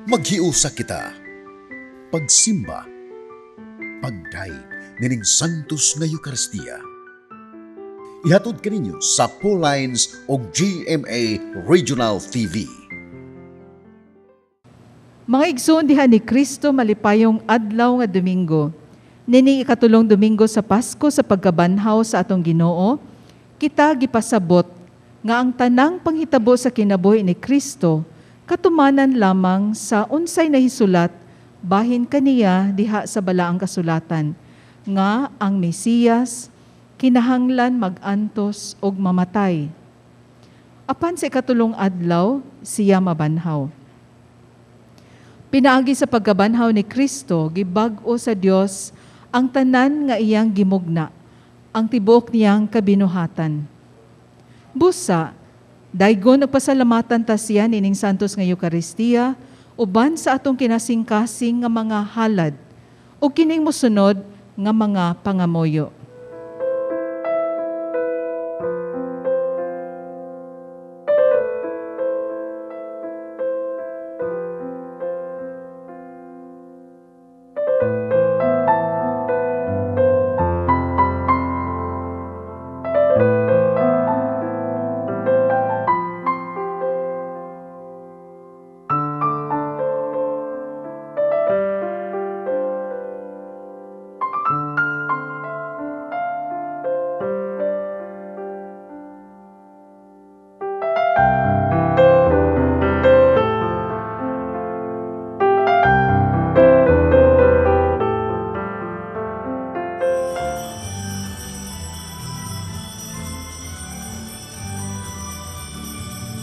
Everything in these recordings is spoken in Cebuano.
Maghiusa kita. Pagsimba. Pagdayeg nining Santos nga Eukaristiya. Ihatod kaninyo sa Lines o GMA Regional TV. Mga igsoon diha ni Kristo, malipayong adlaw nga Domingo. Nining ikatulong Domingo sa Pasko sa pagkabanhaw sa atong Ginoo, kita gipasabot nga ang tanang panghitabo sa kinabuhi ni Kristo katumanan lamang sa unsay nahisulat bahin kaniya diha sa balaang kasulatan nga ang Mesiyas kinahanglan magantos og mamatay. Apan sa ikatulong adlaw siya mabanhaw. Pinaagi sa pagkabanhaw ni Kristo, gibag-o sa Dios ang tanan nga iyang gimugna, ang tibuok niyang kabinuhatan. Busa, daygon nagpasalamatan ta siya nining Santos nga Eukaristiya uban sa atong kinasingkasing nga mga halad ug kining mosunod nga mga pangamuyo.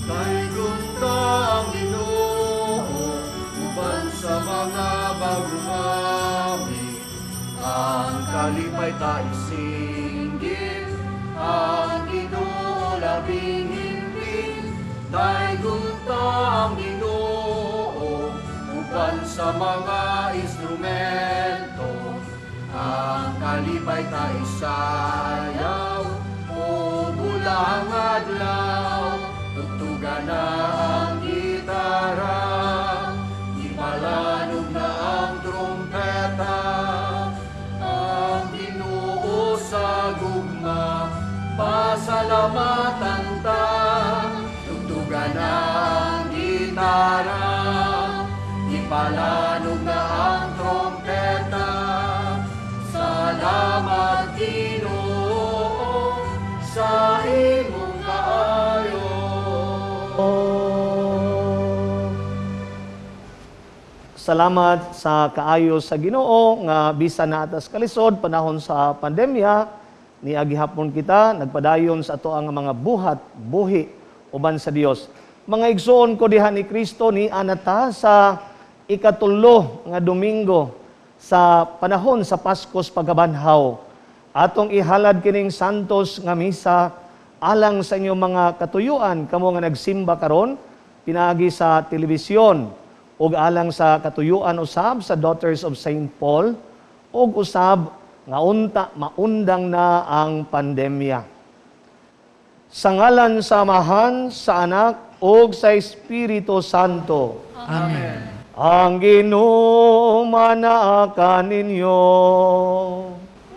Daygon ta ang Ginoo uban sa mga bagumawit, ang kalipay ta isinggit, ang Ginoo labing hingpit. Daygon ta ang Ginoo uban sa mga instrumento, ang kalipay ta isayaw ug bulang adlaw. Tugtugan na ang gitara, ipalanog na ang trumpeta, ang Ginoo sa gugma, pasalamatan ta. Tugtugan na ang gitara, ipalanog na ang trumpeta, salamat Ginoo sa imong kaayo. Salamat sa kaayo sa Ginoo nga bisan naa ta's kalisod panahon sa pandemya, niagi hapon kita nagpadayon sa ato ang mga buhat buhi uban sa Dios. Mga igsoon ko diha ni Kristo, ni anata sa ikatulo nga Domingo sa panahon sa Paskos pagkabanhaw. Atong ihalad kining Santos nga Misa alang sa inyong mga katuyuan kamo nga nagsimba karon pinaagi sa telebisyon ug alang sa katuyuan usab sa Daughters of Saint Paul ug usab nga unta maundang na ang pandemya. Sa ngalan sa Amahan, sa Anak ug sa Espiritu Santo. Amen. Ang Ginoo manaa kaninyo.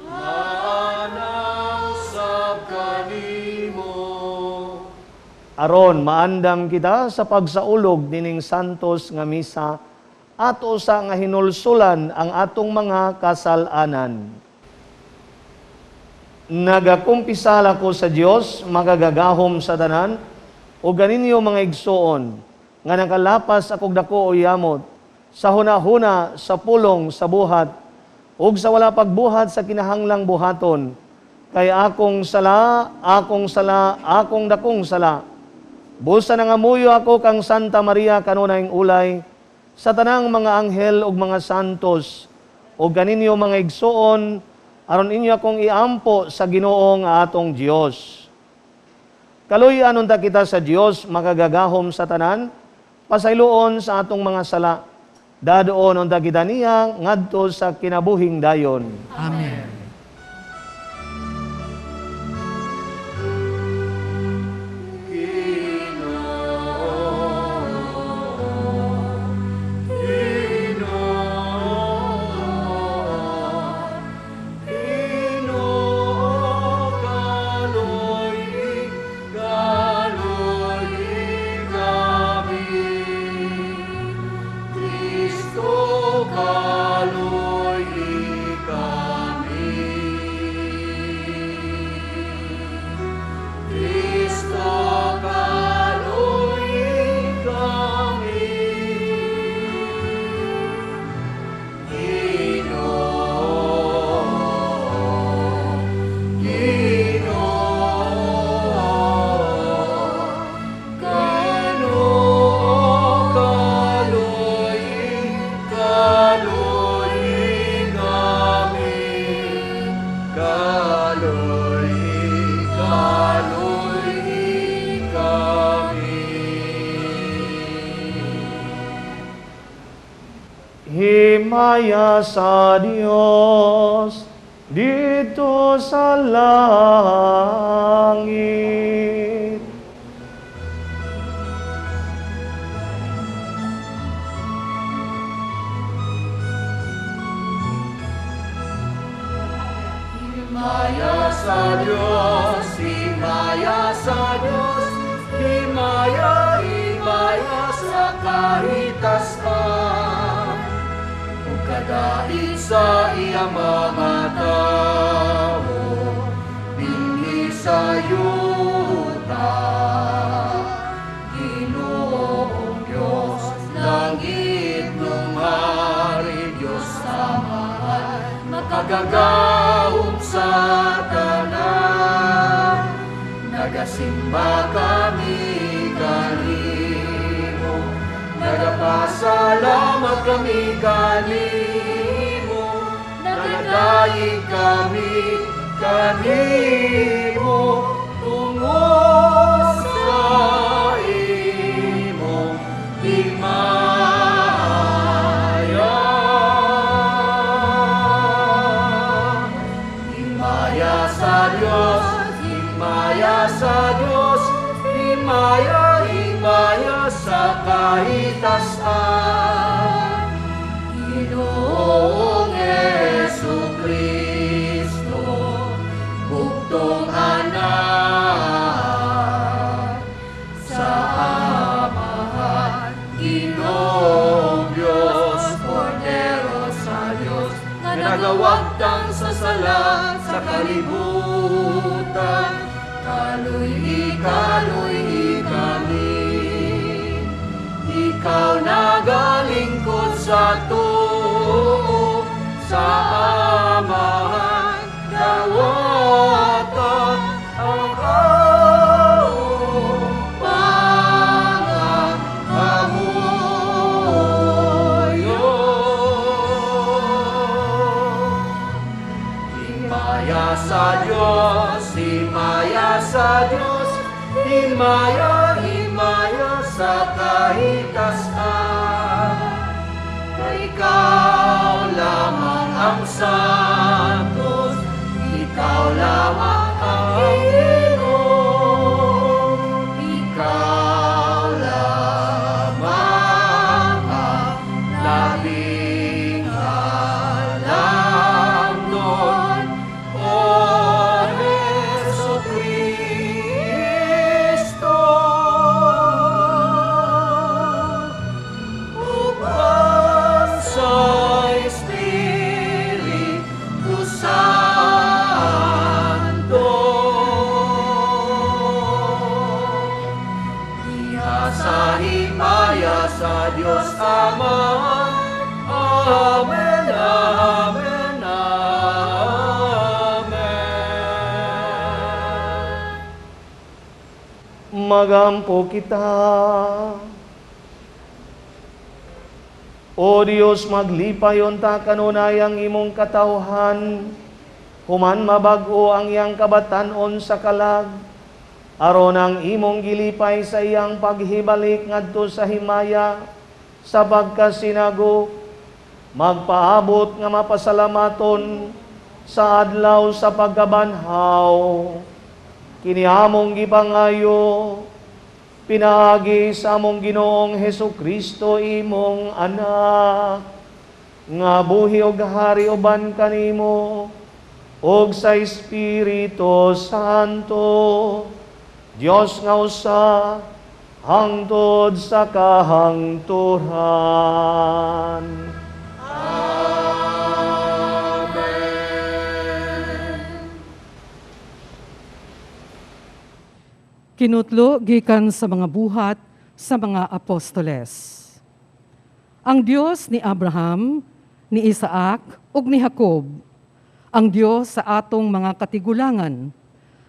Maana usab kanimo. Aron maandam kita sa pagsaulog nining Santos nga Misa, ato sa nga hinulsulan ang atong mga kasal-anan. Nagakumpisal ako sa Dios makagagahom sa tanan ug ganinyo mga igsoon nga nakalapas akog dako o yamot sa hunahuna, sa pulong, sa buhat ug sa wala pagbuhat sa kinahanglang buhaton, kay akong sala, akong sala, akong dakong sala. Busa nangamuyo ako kang Santa Maria kanunayng ulay, sa tanang mga anghel ug mga santos, ug ganinyo mga igsoon, aron inyo akong iampo sa Ginoo nga atong Dios. Kaluy-an unta kita sa Dios makagagahom sa tanan, pasayloon sa atong mga sala. Dadoon unta kita niya ngadto sa kinabuhing dayon. Amen. Ginoo, Himaya sa Dios didto sa langit. Himaya sa Diyos, himaya sa Diyos, himaya, himaya sa kahitasan. Ug kadait sa iyang mga tao, dinhi sa yuta. Ginoong Diyos, langit hari, Diyos Amahan, makagagahom sa tanan. Nagasimba kami kanimo, nagapasalamat kami kanimo, nagadayeg kami kanimo, tungod sa imong himaya. Himaya sa Diyos, himaya sa Diyos, himaya, himaya sa kahitasan. Ginoong Kristo, bugtong Anak, sa Amahan, Ginoong Diyos, Kordero sa Diyos, nga nagawagtang sa sala sa kalibutan, kaluy-i, kaluy-i kami. Ikaw nagalingkod sa tuo, sa Amahan, dawata ang among pangamuyo. Himaya sa Diyos, himaya sa Diyos, himaya, himaya sa kahitasan. Kay ikaw lamang ang santos, ikaw lamang ang Ginoo, ikaw lamang ang labing halangdon, O Hesu Kristo. Uban sa Espiritu Santo. Diha sa himaya sa Dios Ama. Amen, Amen, Amen. Magampo kita. O Dios, maglipay unta kanunay ang imong katawhan, human mabag-o ang iyang kabatan-on sa kalag, aron ang imong gilipay sa iyang paghibalik ngadto sa himaya, sa pagkasinago, magpaabot nga mapasalamaton sa adlaw sa pagkabanhaw. Kini among gipangayo, pinaagi sa among Ginoong Hesu Kristo, imong anak, nga buhi og hari uban kanimo ug sa Espiritu Santo, Dios nga usa, hangtod sa kahangturan. Amen. Kinutlo gikan sa mga Buhat sa mga Apostoles. Ang Dios ni Abraham, ni Isaac ug ni Jacob, ang Dios sa atong mga katigulangan,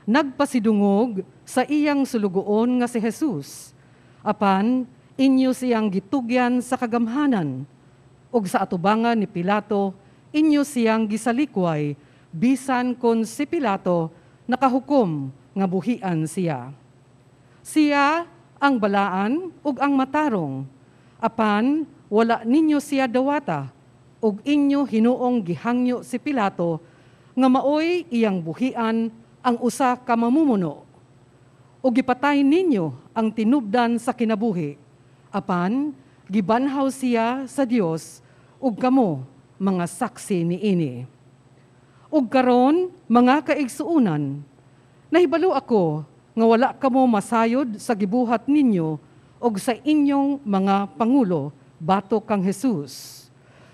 nagpasidungog sa iyang sulugoon nga si Jesus, apan inyo siyang gitugyan sa kagamhanan, ug sa atubangan ni Pilato inyo siyang gisalikway, bisan kon si Pilato nakahukom nga buhian siya. Siya ang balaan ug ang matarong, apan wala ninyo siya dawata. Ug inyo hinuong gihangyo si Pilato nga maoy iyang buhian ang usa ka mamumuno. Ug gipatay ninyo ang tinubdan sa kinabuhi. Apan gibanhaw siya sa Dios ug kamo mga saksi niini. Ug karon, mga kaigsuonan, nahibalo ako nga wala kamo masayod sa gibuhat ninyo ug sa inyong mga pangulo batok kang Jesus.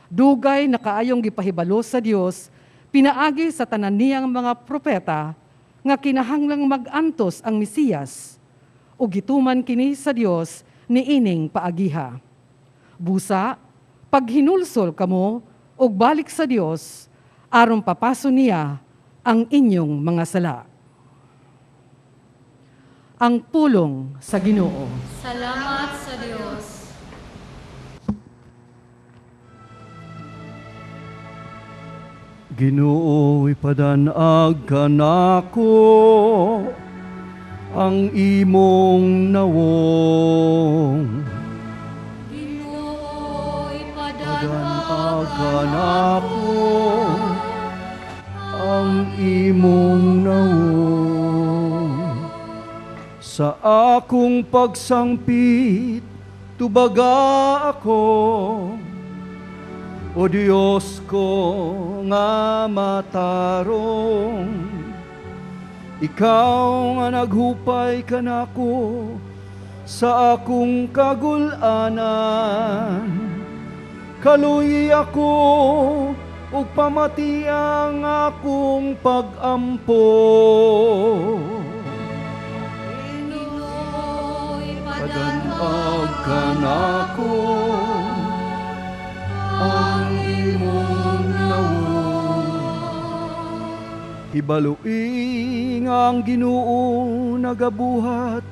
Dugay na kaayong gipahibalo sa Dios pinaagi sa tanan niyang mga propeta nga kinahanglang mag-antos ang Mesiyas ug gituman kini sa Dios niining paagiha. Busa, paghinulsol kamo ug balik sa Dios aron papaso niya ang inyong mga sala. Ang pulong sa Ginoo. Salamat sa Dios. Ginoo, ipadanag kanako ang imong nawong. Ginoo, Padanag ipadanag kanako ang imong nawong. Sa akong pagsangpit, tubaga ako, O Diyos ko nga matarong. Ikaw nga naghupay kanako sa akong kagulanan. Kaluyi ako ug pamati ang akong pagampo. Ginoo, Padanag ipadanag kanako ang imong nawong. Hibalui nga ang Ginoo nagabuhat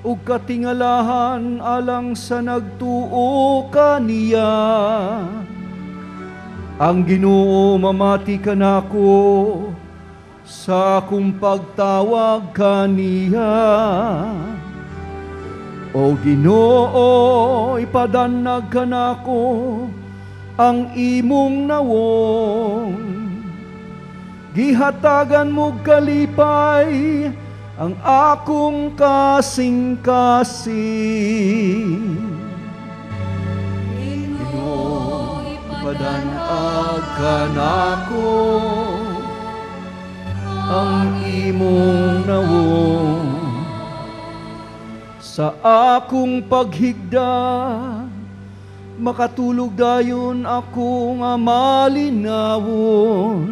ug katingalahan alang sa nagtuo kaniya. Ang Ginoo mamati kanako sa akong pagtawag kaniya. O Ginoo, ipadanag kanako ang imong nawong. Gihatagan mo kalipay ang akong kasing-kasing. Ginoo, Ipadanag kanako ang imong nawong. Sa akong paghigda, makatulog dayon ako nga malinawon.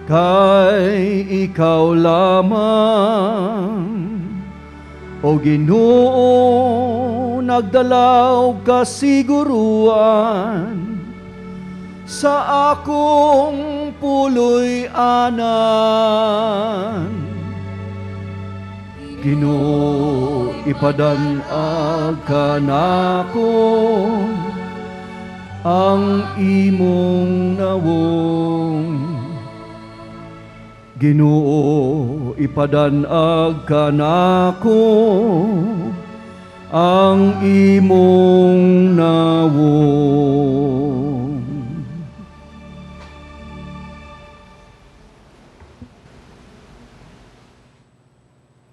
Kay ikaw lamang, O Ginoo, nagdala og kasiguruan sa akong puloy-anan. Ginoo, ipadanag kanako ang imong nawong. Ginoo, ipadanag kanako ang imong nawong.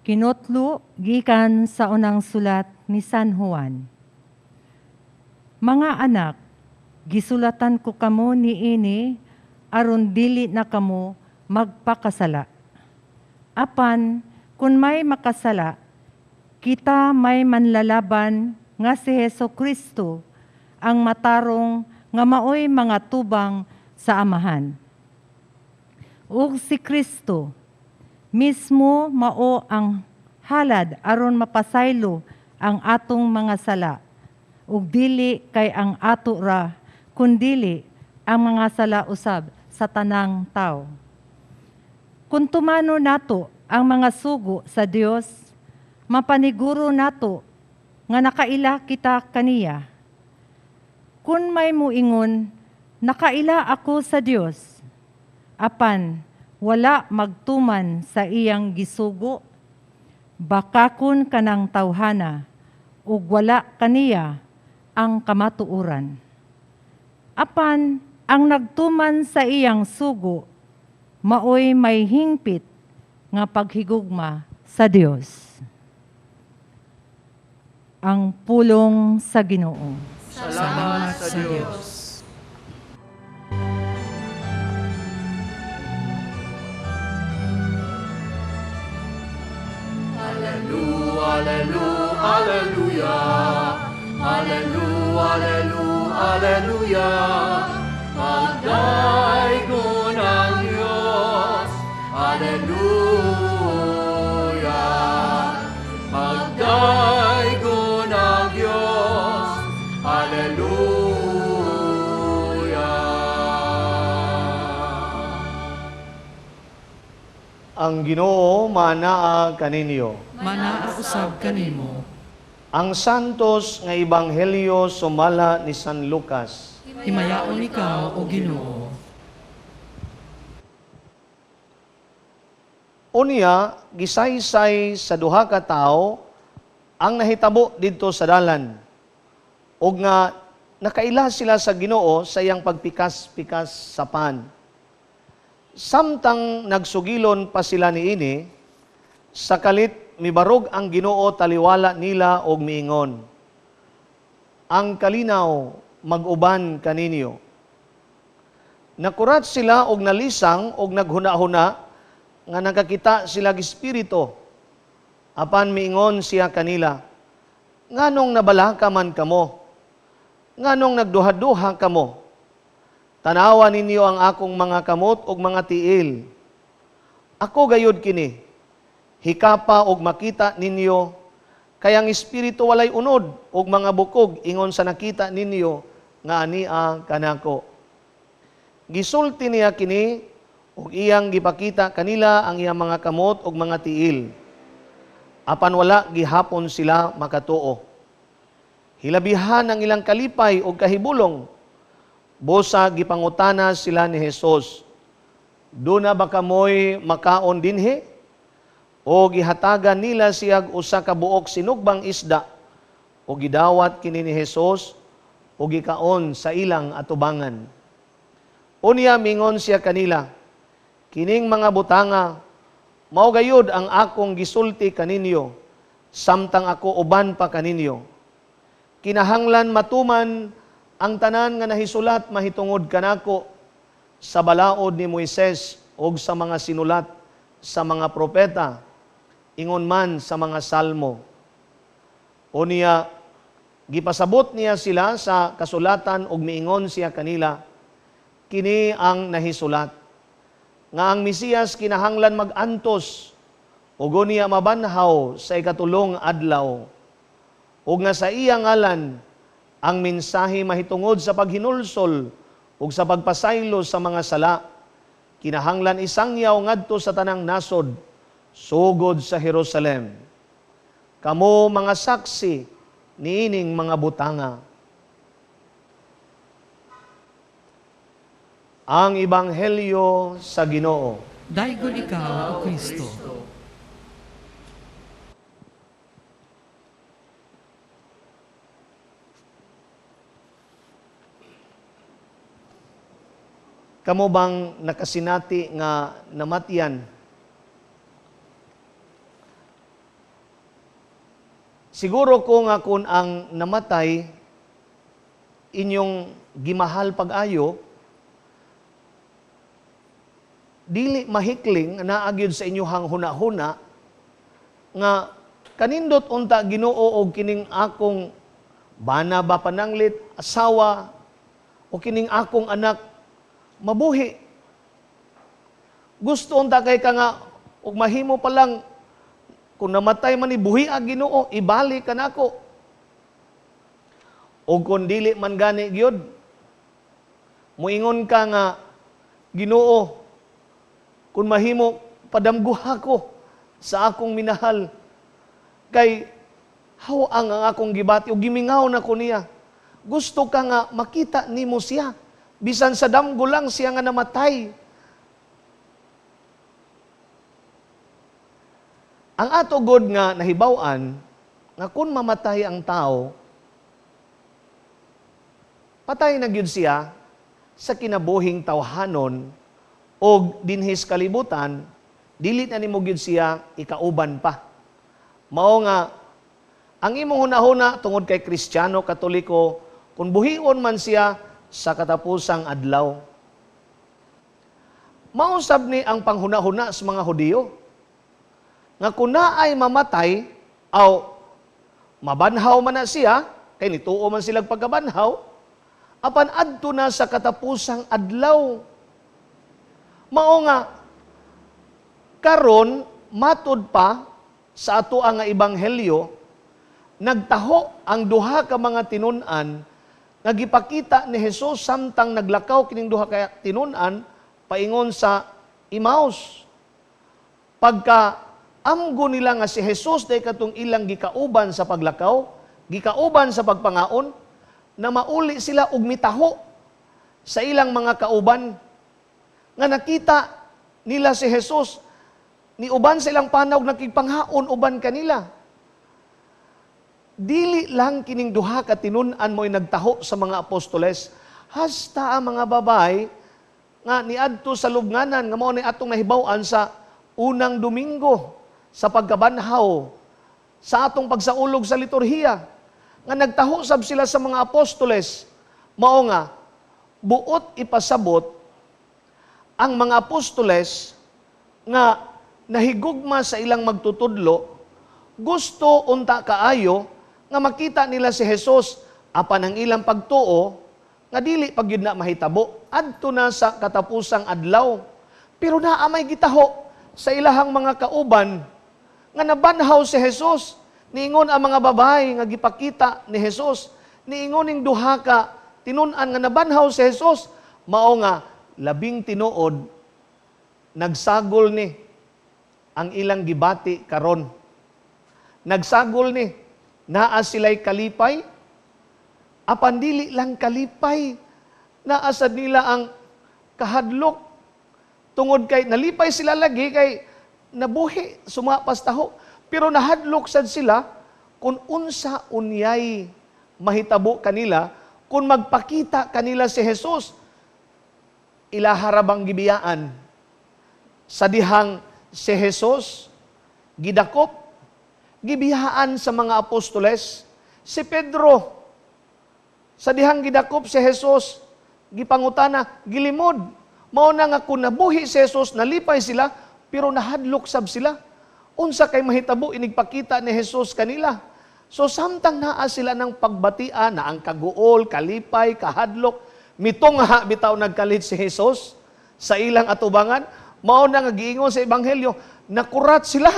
Kinotlo gikan sa unang sulat ni San Juan. Mga anak, gisulatan ko kamo niini aron dili na kamo magpakasala. Apan kun may makasala, kita may manlalaban nga si Heso Kristo, ang matarong nga maoy mga tubang sa Amahan. Ug si Kristo mismo mao ang halad aron mapasaylo ang atong mga sala, ug dili kay ang ato ra, kundili ang mga sala usab sa tanang tawo. Kung tumano nato ang mga sugo sa Dios, mapaniguro nato nga nakaila kita kaniya. Kun may muingon, nakaila ako sa Dios, apan wala magtuman sa iyang gisugo, bakakon kanang tawhana, ug wala kaniya ang kamatuoran. Apan ang nagtuman sa iyang sugo maoy may hingpit nga paghigugma sa Dios. Ang pulong sa Ginoo. Salamat sa Dios. Alleluia, alleluia, alleluia, alleluia, alleluia. Pagdaygon ang Diyos, alleluia. Pagdaygon ang Diyos, alleluia. Ang Ginoo manaa kaninyo. Manaa usab kanimo. Ang santos nga ebanghelyo sumala ni San Lucas. Himayaon ikaw, o Ginoo. Unya gisaysay sa duha ka tawo ang nahitabo didto sa dalan, ug nga nakaila sila sa Ginoo sa iyang pagpikas-pikas sa pan. Samtang nagsugilon pa sila niini, sa kalit mibarog ang Ginoo taliwala nila og miingon, "Ang kalinaw mag-uban kaninyo." Nakurat sila og nalisang og naghuna-huna nga nakakita sila og espiritu. Apan miingon siya kanila, "Nganong nabalaka man kamo? Nganong nagduha-duha kamo? Tanawa ninyo ang akong mga kamot ug mga tiil. Ako gayud kini. Hikapa og makita ninyo, kay ang espiritu walay unod ug mga bukog ingon sa nakita ninyo nga ania kanako." Gisulti niya kini ug iyang gipakita kanila ang iyang mga kamot ug mga tiil. Apan wala gihapon sila makatuo. Hilabihan ang ilang kalipay ug kahibulong. Busa gipangutana sila ni Jesus, "Duna ba kamoy makaon dinhi?" O gihatagan nila siyag usa ka buok sinugbang isda, o gidawat kini ni Jesus o gikaon sa ilang atubangan. Unya mingon siya kanila, "Kining mga butanga mao gayud ang akong gisulti kaninyo samtang ako uban pa kaninyo. Kinahanglan matuman ang tanan nga nahisulat mahitungod kanako sa balaod ni Moises og sa mga sinulat sa mga propeta, ingon man sa mga salmo." Unya gipasabot niya sila sa kasulatan og miingon siya kanila, "Kini ang nahisulat, nga ang Mesiyas kinahanglan mag-antos ug unya mabanhaw sa ikatulong adlaw, ug nga sa iya ngalan ang mensahe mahitungod sa paghinulsol ug sa pagpasaylo sa mga sala kinahanglan isangyaw ngadto sa tanang nasod sugod sa Jerusalem. Kamo mga saksi niining mga butanga." Ang Ebanghelyo sa Ginoo. Daygon ikaw, O Kristo. Kamo bang nakasinati nga namatyan? Siguro ko nga kung ang namatay inyong gimahal pag-ayo, dili mahikling naa gyud sa inyuhang huna-huna nga kanindot unta Ginoo og kining akong bana ba pananglit, asawa, o kining akong anak mabuhi. Gusto unta kay ka nga og mahimo pa lang kung namatay man ni buhi ang Ginoo, ibalik ka nako. O kung dili man gani gyud, muingon ka nga Ginoo, kung mahimo padamguha ko sa akong minahal, kay haw-ang ang akong gibati o gimingaw na ko niya. Gusto ka nga makita nimo siya, bisan sa damgo lang siya nga namatay. Ang ato god nga nahibaw-an, nga kung mamatay ang tao, patay na gyud siya sa kinabuhing tawhanon og dinhi sa kalibutan, dili na nimo gyud siya ikauban pa. Mao nga ang imong hunahuna tungod kay Kristiyano, Katoliko, kung buhion man siya sa katapusang adlaw. Mausab ni ang panghunahuna sa mga Hudiyo nga kung naay mamatay aw mabanhaw man na siya, kay nituo man silang pagkabanhaw, apan adto na sa katapusang adlaw. Mao nga karon matud pa sa ato nga ebanghelyo, nagtaho ang duha ka mga tinun-an nga gipakita ni Jesus samtang naglakaw kining duha ka tinun-an paingon sa Emmaus. Pagka amgo nila nga si Jesus day katong ilang gikauban sa paglakaw, gikauban sa pagpangaon, na mauli sila og mitaho sa ilang mga kauban nga nakita nila si Jesus ni uban sa ilang panaw, nakigpanghaon uban kanila. Dili lang kining duha ka tinun-an mo'y nagtaho sa mga apostoles, hasta ang mga babay nga niadto sa lubnganan nga mao ni atong nahibaw-an sa unang Domingo sa pagkabanhaw sa atong pagsaulog sa liturhiya, nga nagtaho sab sila sa mga apostoles. Mao nga buot ipasabot ang mga apostoles nga nahigugma sa ilang magtutudlo, gusto unta kaayo nga makita nila si Jesus, apan ang ilang pagtuo nga dili pa gyud na mahitabo adto na sa katapusang adlaw. Pero naa may gitaho sa ilahang mga kauban nga nabanhaw si Jesus. Niingon ang mga babae nga gipakita ni Jesus, niingon ning duha ka tinun-an nga nabanhaw si Jesus. Mao nga labing tinuod nagsagol ni ang ilang gibati karon. Nagsagol ni, naa sila'y kalipay, apan dili lang kalipay, naa sad nila ang kahadlok. Tungod kay nalipay sila lagi kay nabuhi sumapas taho, pero nahadlok sad sila kung unsa unyay mahitabo kanila kung magpakita kanila si Jesus. Ilaha ra bang gibiyaan sa dihang si Jesus gidakop, gibiyaan sa mga apostoles? Si Pedro, sa dihang gidakop si Jesus, gipangutana, gilimod. Mao na nga kung nabuhi si Jesus, nalipay sila, pero nahadlok sab sila. Unsa kay mahitabo inigpakita ni Jesus kanila? So samtang naa sila ng pagbatian na ang kaguol, kalipay, kahadlok, mitungha bitaw nagkalit si Jesus sa ilang atubangan, mao na nga giingon sa ebanghelyo, nakurat sila.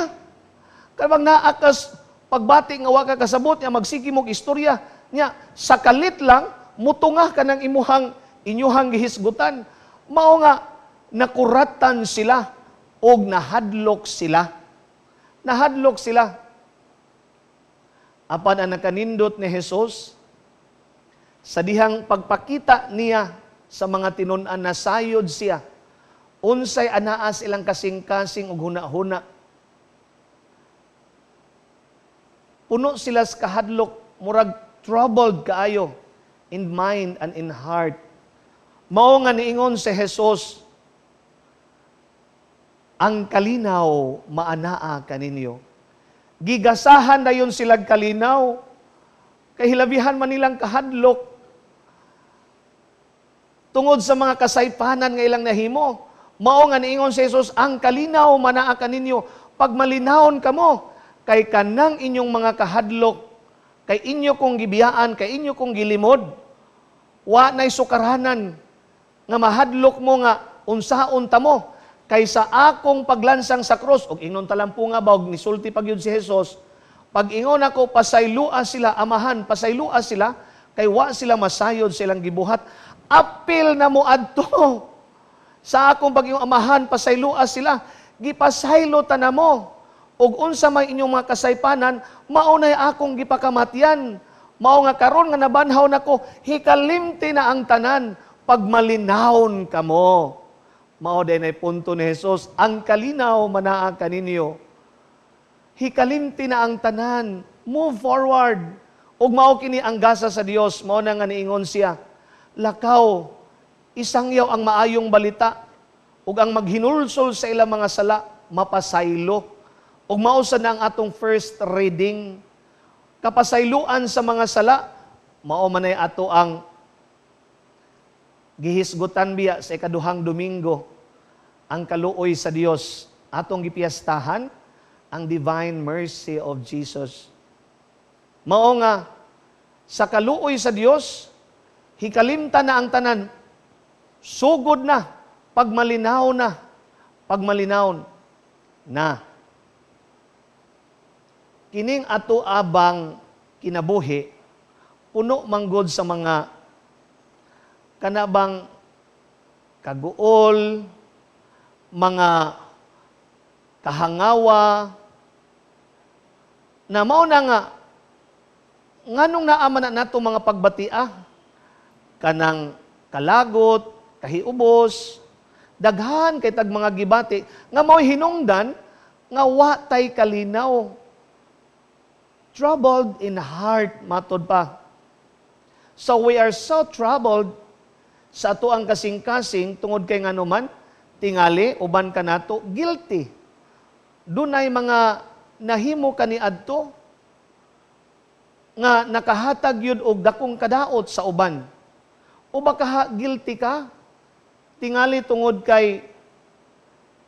Kabang naa kas pagbati nga wa ka kasabot nya magsige mog istorya nya sa kalit lang mutungah ka ng imuhang inyuhang gihisgutan. Mao nga nakuratan sila og nahadlok sila. Nahadlok sila. Apan ang nakanindot ni Jesus sa dihang pagpakita niya sa mga tinun-an, nasayod siya unsay anaas ilang kasing-kasing ug huna-huna. Puno sila sa kahadlok, murag troubled kaayo in mind and in heart. Mao nga niingon si Jesus, "Ang kalinaw maanaa kaninyo." Gigasahan dayon silag kalinaw, kay hilabihan man nilang kahadlok tungod sa mga kasaypanan nga ilang nahimo. Mao nga niingon si Jesus, "Ang kalinaw manaa kaninyo." Pag malinawon kamo, kay kanang inyong mga kahadlok, kay inyo kong gibiyaan, kay inyo kong gilimod, wa nay sukaranan nga mahadlok mo nga unsaon ta mo, kay sa akong paglansang sa krus, og ingnon talampo nga ba, og nisulti pa gyud si Jesus, pag ingon ako, "Pasaylua sila, Amahan, pasaylua sila, kay wa sila masayod sa ilang gibuhat." Apil na mo adto sa akong pag-ingon, "Amahan, pasaylua sila." Gipasaylo ta na mo. Og unsa may inyong mga kasaypanan, mao nay akong gipakamatyan. Mao nga karon nga nabanhaw nako, hikalimti na ang tanan, pagmalinawon kamo. Mao din ay punto ni Jesus, "Ang kalinaw manaa kaninyo." Hikalimti na ang tanan, move forward. Ug mao kini ang gasa sa Dios, mao na nga niingon siya, "Lakaw." Isangyaw ang maayong balita ug ang maghinulsol sa ilang mga sala mapasaylo. Ug mao sa na ang atong first reading. Kapasayloan sa mga sala, mao man ay ato ang gihisgutan biya sa ikaduhang Domingo, ang kaluoy sa Dios. Atong gipiyastahan ang divine mercy of Jesus. Mao nga sa kaluoy sa Dios, hikalimta na ang tanan, sugod na, pagmalinaw na, pagmalinaw na. Kining ato abang kinabuhi, puno manggod sa mga kanabang kaguol, mga kahangawa, na mao na nga, nganong naa man na nato mga pagbatia, kanang kalagot, kahiubos, daghan kay tag mga gibati, nga mao'y hinungdan, nga wa tay kalinaw. Troubled in heart, matod pa. So we are so troubled sa ato ang kasing-kasing tungod kay nganuman, tingali, uban kanato, guilty. Dunay mga nahimo kaniadto nga nakahatag yun og dakong kadaot sa uban. O baka ha, guilty ka, tingali tungod kay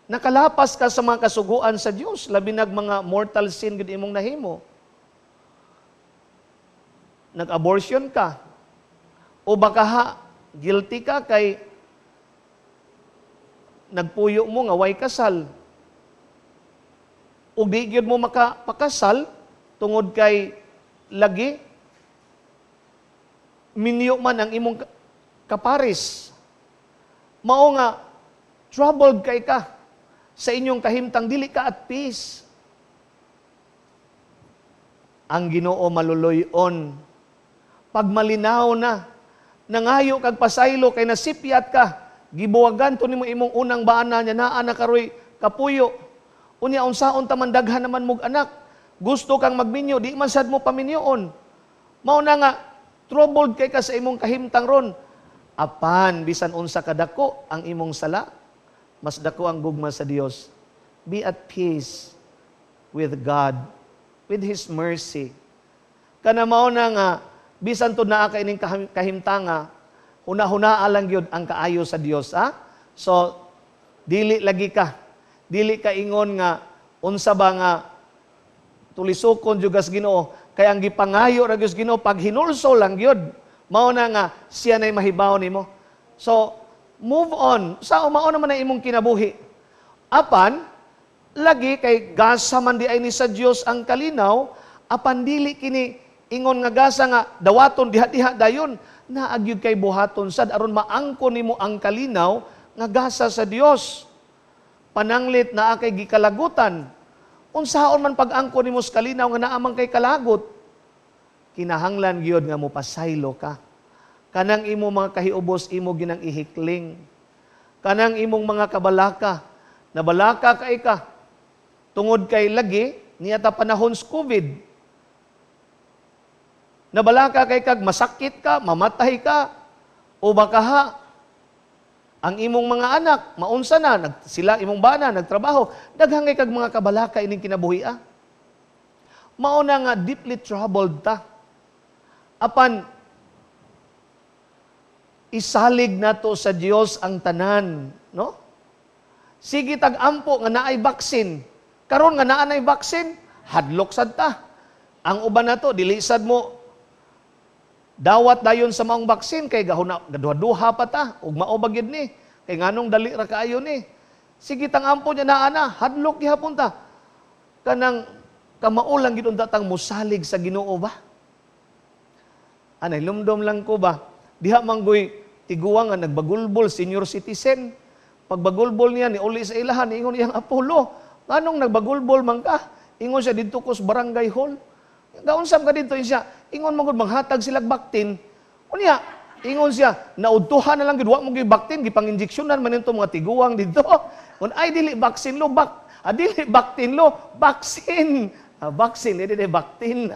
nakalapas ka sa mga kasuguan sa Dios, labi nag mga mortal sin gud imong nahimo. Nag-abortion ka. O baka ha, guilty ka kay nagpuyo mo nga way kasal. O di gyud mo makapakasal tungod kay lagi minyo man ang imong kaparis. Mao nga troubled kay ka sa inyong kahimtang, dili ka at peace. Ang Ginoo maluloy-on. Pagmalinaw na, nangayo kag pasaylo kay nasipyat ka, gibuwagan to nimo imong unang baana nya naa na karoy kapuyo. Unya unsaon ta man, daghan naman mog anak. Gusto kang magminyo, di man sad mo paminyoon. Mao na nga troubled kay ka sa imong kahimtang ron. Apan bisan unsa kadako ang imong sala, mas dako ang gugma sa Dios. Be at peace with God, with His mercy. Kana mao na nga bisan to naa ka ining kahimtanga, huna-hunaa lang gyud ang kaayo sa Dios, ha? So dili lagi ka, dili ka ingon nga unsa ba nga tulisokon jud kas Ginoo, kay ang gipangayo ra gyud sa Ginoo pag hinulsol lang gyud. Mao na nga siya nay mahibaw nimo. So move on sa mao naman ang imong kinabuhi. Apan lagi kay gasa man di ay ni sa Dios ang kalinaw, apan dili kini ingon nga gasa nga dawaton diha-diha dayon, naa gyud kay buhaton sad aron maangkon nimo ang kalinaw nga gasa sa Dios. Pananglit naa kay gikalagutan, unsaon man pag-angkon nimo sa kalinaw nga naa man kay kalagot? Kinahanglan gyud nga mopasaylo ka. Kanang imong mga kahiubos imo ginang ihikling. Kanang imong mga kabalaka, nabalaka kay ka tungod kay lagi niya ta panahon sa COVID. Nabalaka kay kag masakit ka, mamatay ka, o baka ha, ang imong mga anak, maunsa na, sila imong bana, nagtrabaho, daghang kay kag mga kabalaka ining kinabuhi, ah. Mao na nga deeply troubled ta. Apan, isalig nato sa Dios ang tanan, no? Sige tag-ampo nga naay vaccine. Karon nga naa nay vaccine, hadlok sad ta. Ang uban nato dili sad mo dawat dayon sa maong vaccine kay gahuna gaduha-duha pa ta ug mao ba gyud ni kay nganong dali ra kaayo ni. Sige tang ampo niya naa na, hadlok gihapon ta. Kanang kamao lang gyud unta tang musalig sa Ginoo ba? Anay lumdom lang ko ba? Diha manggoy tiguang nga nagbagulbol, senior citizen. Pagbagulbol niya ni uli sa ilahan, ingon iyang Apollo, nganong nagbagulbol man ka? Ingon siya didto ko sa barangay hall. Gaunsam ka didto siya. Ingon man gud manghatag sila baktin. Unya, ingon siya, naudtuhan na lang gud wa mo gyud baktin, gipang-injeksyonan man nito mga tiguang didto. Kun ay dili vaccine lo bak, dili baktin lo, vaccine. Vaccine dili dili baktin.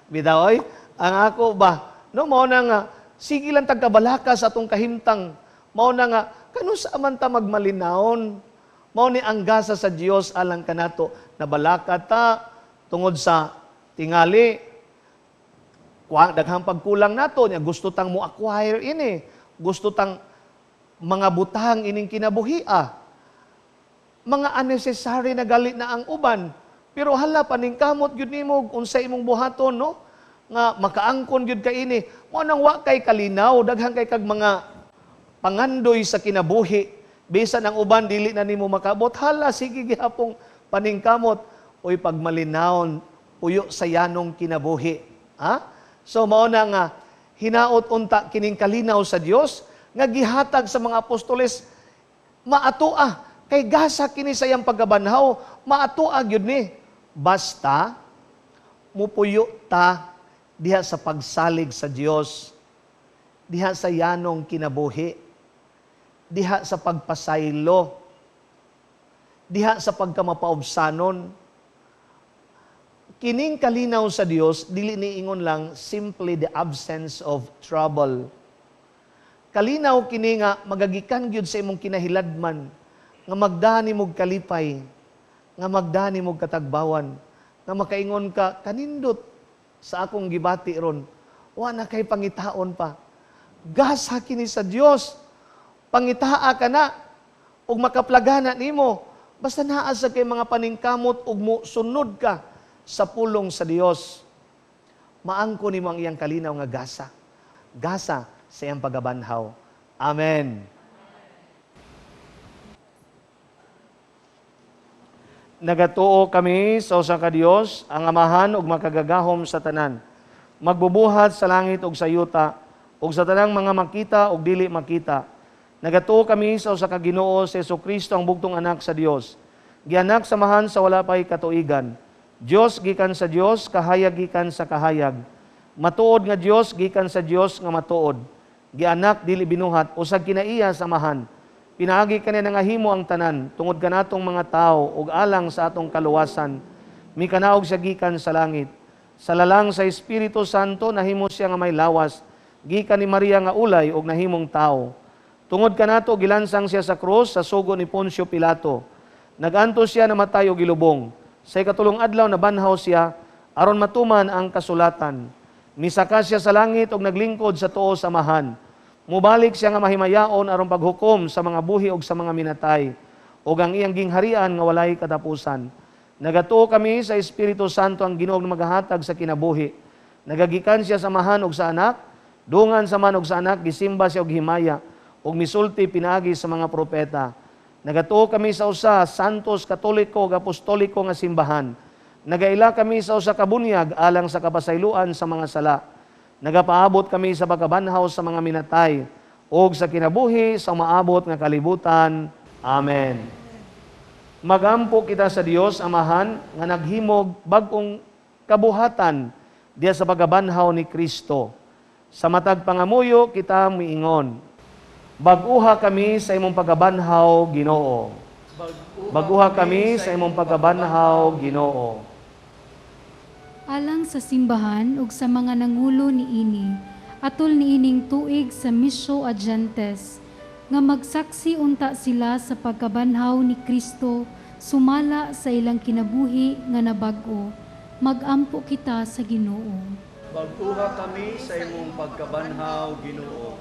Bitaw oy, ang ako ba? No mo na nga sige lang tagkabalaka sa atong kahimtang. Mao na nga kanusa man ta magmalinawon. Mao ni ang gasa sa Dios alang kanato, nabalaka ta tungod sa tingali kwa daghang pagkulang nato nya, gusto tang mo acquire ini, gusto tang mga butang ining kinabuhia. Mga unnecessary na gali na ang uban, pero hala, paningkamot gyud nimo unsa imong buhaton, no, nga makaangkon gyud ka ini. Mo nang wa kay kalinaw, daghan kay kag mga pangandoy sa kinabuhi, bisan ang uban dili na nimo makabot, hala, sige gihapong paningkamot. Uy, pagmalinawon, puyo sa yanong kinabuhi, ha. So mao na nga hinaot unta kining kalinaw sa Dios nga gihatag sa mga apostoles maatua kay gasa kini sa iyang pagkabanhaw, maatua gyud ni basta mupuyo ta diha sa pagsalig sa Dios, diha sa yanong kinabuhi, diha sa pagpasaylo, diha sa pagkamapaubsanon. Kining kalinaw sa Dios dili niingon lang simply the absence of trouble. Kalinaw kini nga magagikan gyud sa imong kinahiladman, nga magdani mog kalipay, nga magdani mog katagbawan, nga makaingon ka, "Kanindot sa akong gibati ron, wa na kay pangitaon pa." Gasa kini sa Dios. Pangitaa ka na ug makaplagana nimo basta naa sa kay mga paningkamot ug mo sunod ka sa pulong sa Dios. Maangko nimo ang iyang kalinaw nga gasa. Gasa sa iyang pagabanhaw. Amen. Nagatuo kami sa usa ka Dios, ang Amahan ug makagagahom sa tanan, magbubuhat sa langit ug sa yuta, ug sa tanang mga makita ug dili makita. Nagatuo kami sa usa ka Ginoo, si Hesukristo, ang bugtong anak sa Dios. Gianak sa Amahan sa wala pay katuigan. Dios gikan sa Dios, kahayag gikan sa kahayag. Matuod nga Dios gikan sa Dios nga matuod. Gianak, dili binuhat, usag kinaiya sa Amahan. Pinaagi kaniya nangahimo ang tanan, tungod kanatong mga tao ug alang sa atong kaluwasan. Mikanaog siya gikan sa langit. Sa lalang sa Espiritu Santo nahimo siya nga may lawas, gikan ni Maria nga ulay ug nahimong tao. Tungod kanato gilansang siya sa krus sa sugo ni Poncio Pilato. Nagantos siya, namatay ug gilubong. Sa ikatulong adlaw nabanhaw siya aron matuman ang kasulatan. Misaka siya sa langit ug naglingkod sa tuo sa Amahan. Mubalik siya nga mahimayaon aron paghukom sa mga buhi ug sa mga minatay, ug ang iyang gingharian nga walay katapusan. Nagatuo kami sa Espiritu Santo, ang Ginoo nga magahatag sa kinabuhi. Nagagikan siya sa Amahan ug sa Anak, dungan sa Amahan ug sa Anak gisimba siya og himaya ug misulti pinaagi sa mga propeta. Nagatuo kami sa usa Santos, Katoliko ug Apostoliko nga simbahan. Nagaila kami sa usa ka bunyag alang sa kapasayloan sa mga sala. Nagapaabot kami sa pagkabanhaw sa mga minatay ug sa kinabuhi sa maabot nga kalibutan. Amen. Magampo kita sa Dios Amahan nga naghimog bag-ong kabuhatan diya sa pagkabanhaw ni Kristo. Sa matag pangamuyo kita miingon: Bag-uha kami sa imong pagkabanhaw, Ginoo. Bag-uha kami sa imong pagkabanhaw, Ginoo. Alang sa simbahan ug sa mga nangulo niini, atol niining tuig sa Missio Ad Gentes, nga magsaksi unta sila sa pagkabanhaw ni Kristo sumala sa ilang kinabuhi nga nabag-o. Magampo kita sa Ginoo. Bag-uha kami sa imong pagkabanhaw, Ginoo.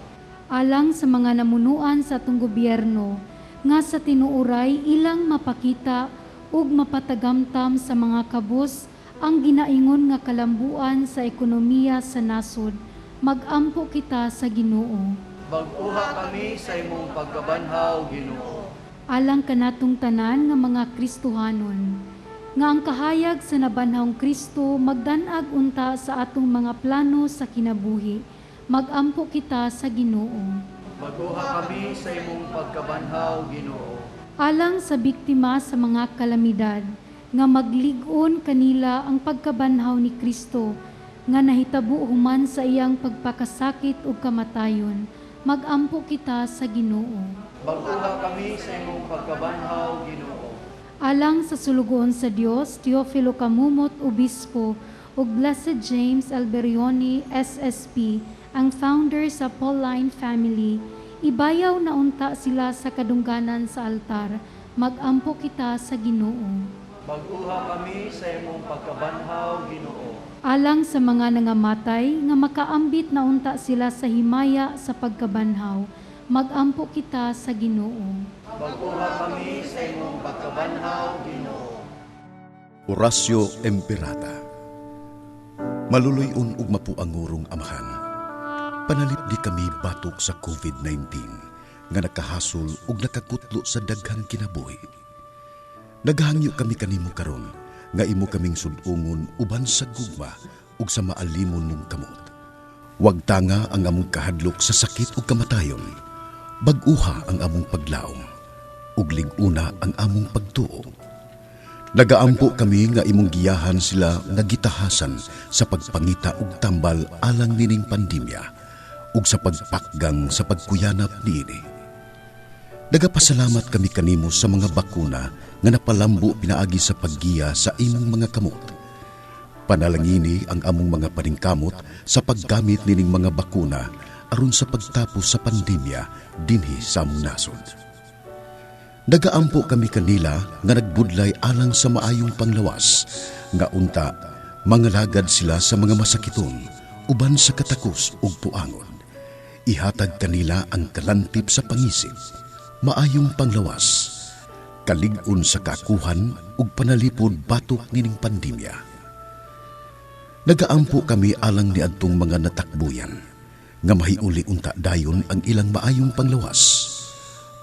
Alang sa mga namunuan sa atong gobyerno, nga sa tinuoray ilang mapakita ug mapatagamtam sa mga kabus ang ginaingon nga kalambuan sa ekonomiya sa nasod. Magampo kita sa Ginoo. Bag-uha kami sa imong pagkabanhaw, Ginoo. Alang kanatong tanan nga mga Kristohanon, nga ang kahayag sa nabanhawng Kristo magdanag unta sa atong mga plano sa kinabuhi. Magampo kita sa Ginoo. Bag-uha kami sa imong pagkabanhaw, Ginoo. Alang sa biktima sa mga kalamidad, nga maglig-on kanila ang pagkabanhaw ni Kristo, nga nahitabo human sa iyang pagpakasakit ug kamatayon. Magampo kita sa Ginoo. Bag-uha kami sa imong pagkabanhaw, Ginoo. Alang sa sulugoon sa Dios, Teofilo Camomot, Obispo, ug Blessed James Alberione, SSP, ang founder sa Pauline Family, Ibayaw na unta sila sa kadungganan sa altar. Magampo kita sa Ginoo. Bag-uha kami sa imong pagkabanhaw, Ginoo. Alang sa mga nangamatay nga makaambit na unta sila sa himaya sa pagkabanhaw. Magampo kita sa Ginoo. Bag-uha kami sa imong pagkabanhaw, Ginoo. Horacio Emperata. Maluluy-on ug mapuangurong amahan. Panalipdi kami batok sa COVID-19 nga nakahasol ug nakakutlo sa daghang kinabuhi. Naghangyo kami kanimo karon nga imo kaming sud-ungon uban sa gugma ug sa maalimon mong kamot. Wag tanga ang among kahadlok sa sakit ug kamatayon. Bag-uha ang among paglaom ug lig-una ang among pagtuo. Nagaampo kami nga imong giyahan sila nga gitahasan sa pagpangita og tambal alang nining pandemya ug sa pagpakgang sa pagkuyanap niini. Nagapasalamat kami kanimo sa mga bakuna nga napalambo pinaagi sa paggiya sa imong mga kamot. Panalangini ang among mga paningkamot sa paggamit nining mga bakuna aron sa pagtapos sa pandemya dinhi sa among nasod. Nagaampo kami kanila nga nagbudlay alang sa maayong panglawas, nga unta mangalagad sila sa mga masakiton uban sa katakos ug puangon. Ihatag kanila ang kalantip sa pangisip, maayong panglawas, kalig-on sa kakuhan ug panalipod batok nining pandemya. Nagaampo kami alang niadtong mga natakbuyan, nga mahiuli unta dayon ang ilang maayong panglawas.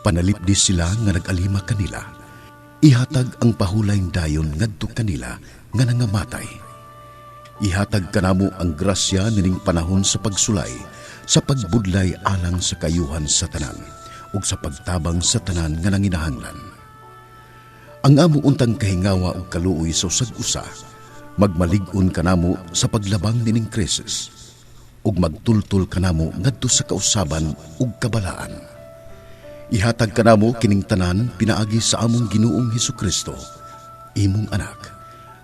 Panalipdi sila nga nag-alima kanila. Ihatag ang pahulayng dayon ngadto kanila nga nangamatay. Ihatag kanamo ang grasya nining panahon sa pagsulay, sa pagbudlay alang sa kayuhan sa tanan, ug sa pagtabang sa tanan nga nanginahanglan. Ang amo untang kahingawa ug kaluoy sa usag-usa, magmalig-on kanamo sa paglabang nining krisis, ug magtultol kanamo ngadto sa kausaban ug kabalaan. Ihatag kanamo kining tanan pinaagi sa among Ginoong Hesukristo, imong anak,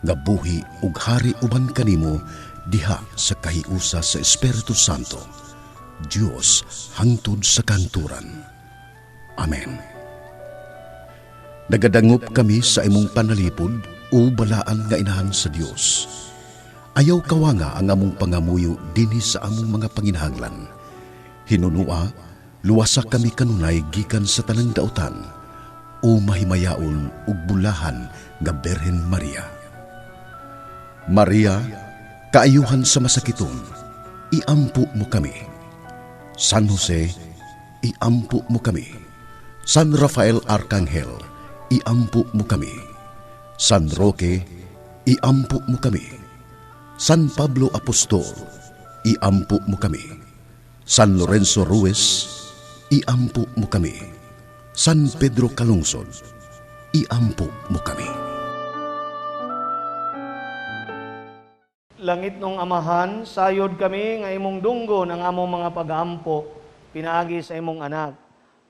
nga buhi ug hari uban kanimo diha sa kahiusa sa Espiritu Santo, Dios hangtod sa kahangturan. Amen. Nagadangop kami sa imong panalipod o balaan nga inahan sa Dios. Ayaw kawanga ang among pangamuyo dinhi sa among mga panginahanglan. Hinunua, luwasa kami kanunay gikan sa tanang dautan o mahimayaon ug bulahan nga Birhen Maria. Maria, kaayuhan sa masakiton, iampo mo kami. San Jose, iampo mo kami. San Rafael Arcangel, iampo mo kami. San Roque, iampo mo kami. San Pablo Apostol, iampo mo kami. San Lorenzo Ruiz, iampo mo kami. San Pedro Calungsod, iampo mo kami. Langit nung Amahan, sayod kami nga imong dunggo ng among mga pag-ampo, pinaagi sa imong anak.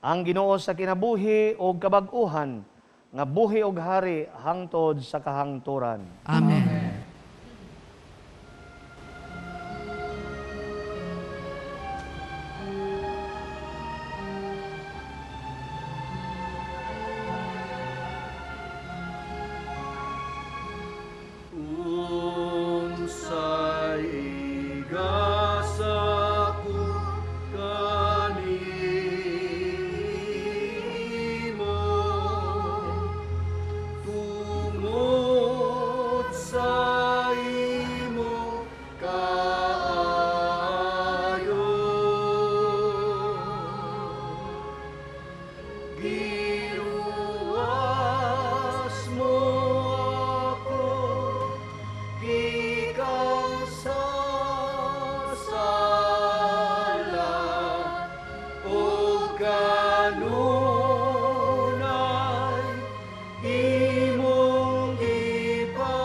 Ang Ginoo sa kinabuhi og kabag-uhan, nga buhi og hari hangtod sa kahangturan. Amen. Unsay igasa ko kanimo tungod sa imong kaayo, giluwas mo ako gikan sa sala ug kanunay imong gipakita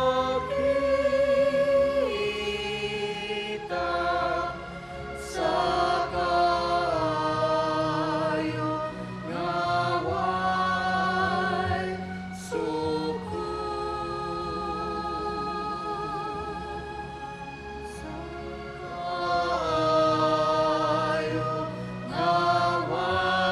sa kaayo nga way sukod. Sa kaayo nga way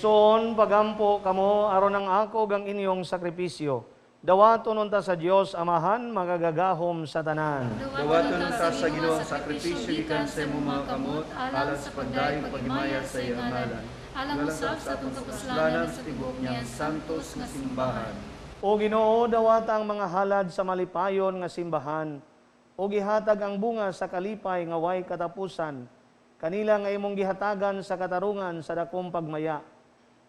Mga igsoon, pagampo kamo aron ang ako gang inyong sakripisyo. Dawaton unta sa Dios Amahan magagagahom sa tanan. Dawaton unta sa Ginoo ang sakripisyo gikan sa imong mga kamot alang sa pagdayeg paghimaya sa iyang ngalan. Alang usab sa atong kapuslanan sa tibuok niyang santos nga simbahan. O Ginoo, dawata ang mga halad sa malipayon nga simbahan, o gihatag ang bunga sa kalipay nga way katapusan, kanila nga imong gihatagan sa katarungan sa dakong pagmaya.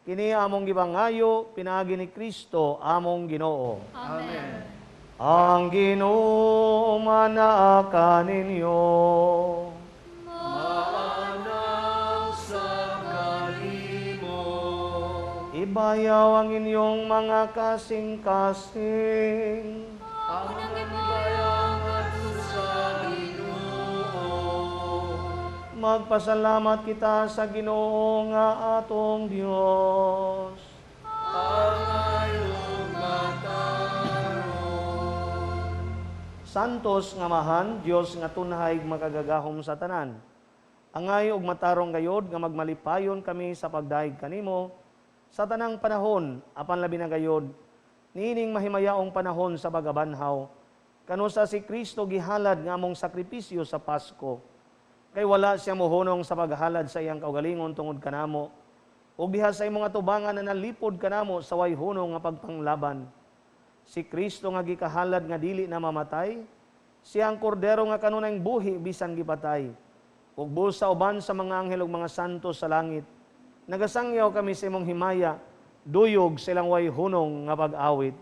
Kini among gipangayo, pinaagi ni Kristo among Ginoo. Amen. Ang Ginoo manaa kaninyo. Maanang sa kalimo. Ibayaw ang inyong mga kasing-kasing. Ang ibayang ngadto sa Ginoo. Magpasalamat kita sa Ginoo nga atong Dios. Angay ug matarong. Santos nga Amahan, Dios nga tunhay makagagahom sa tanan. Angay ug matarong gayod nga magmalipayon kami sa pagdayeg kanimo sa tanang panahon apan labi na gayod niining mahimayaong panahon sa pagabanhaw kanusa si Kristo gihalad nga among sakripisyo sa Pasko. Kay wala siya mohunong sa paghalad sa iyang kaugalingon tungod kanamo ug diha sa imong atubangan na nalipod kanamo sa way hunong nga pagpanglaban. Si Kristo nga gikahalad nga dili na mamatay, siya ang kordero nga kanunayng buhi bisan gipatay. Ug busa uban sa mga anghel ug mga santo sa langit, nagasangyaw kami sa imong himaya, duyog sa ilang way hunong nga pag-awit.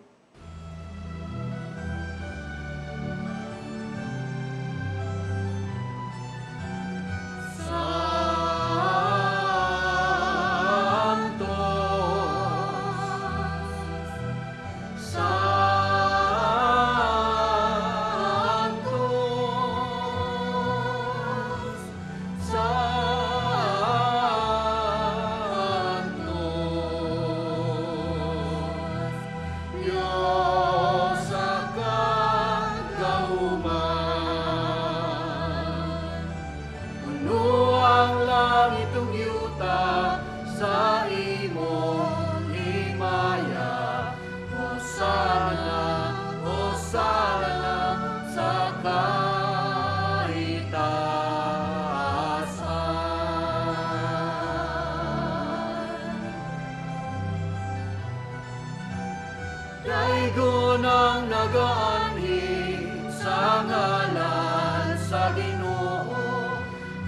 Daygon ang nagaanhi sa ngalan sa Ginoo.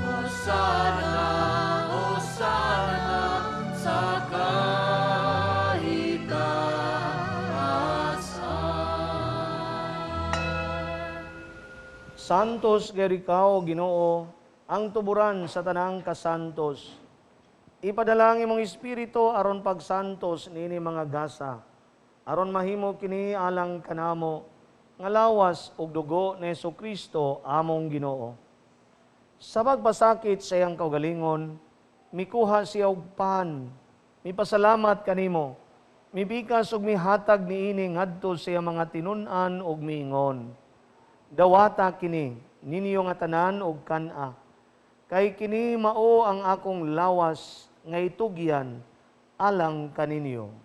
Hosana, hosana sa kahitasan. Santos gayud ikaw, Ginoo, ang tuburan sa tanang kasantos. Ipadala ang imong espiritu aron pagsantos niini mga gasa, aron mahimo kini alang kanamo nga lawas ug dugo ni Hesukristo among Ginoo. Sa pagpasakit sa iyang kaugalingon, mikuha siya og pan, mipasalamat kanimo, mipikas ug mihatag niini ngadto sa iyang mga tinun-an ug miingon: Dawata kini ninyo nga tanan og kan-a, kay kini mao ang akong lawas nga itugyan alang kaninyo.